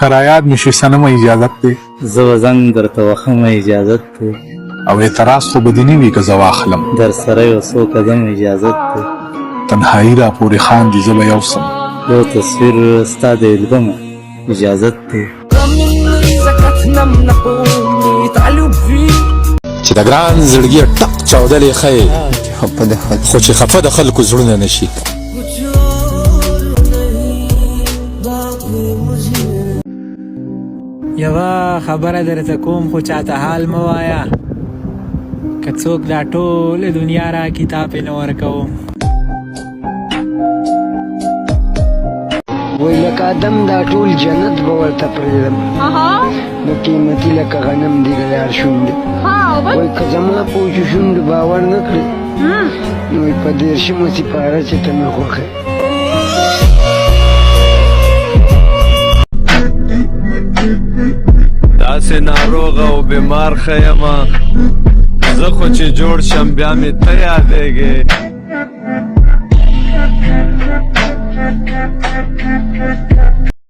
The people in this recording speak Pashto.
که رایاد مې شې صنمه اجازت دی. زه به زنګ درته وهمه اجازت دی. او اعتراض خو به دې نه وي که زه واخلم. درسره یو څو قدمه اجازت دی. تنهایی را پورې خاندي زه به یوسم. یو تصویر ستا د البمه اجازت دی. چې د ګران زړګي ټق چاودلې ښه یې، خو چې خفه د خلکو زړونه نه شي. یوه خبره درته کوم خو چاته حال مه وایه، که څوک دا ټوله دنیا راکړي تا پې نه ورکوم. وای لکه آدم دا ټول جنت به ورته پرېږدم، نو قیمتي لکه غنم دي د یار شونډې. وای که زما په وچو شونډو باور نه کړې، نو وای په دېرشمه سپاره چې ته مې خوښ یې. داسې ناروغ او بیمار ښه یمه زه، خو چې جوړ شم بیا مې ته یادېږې.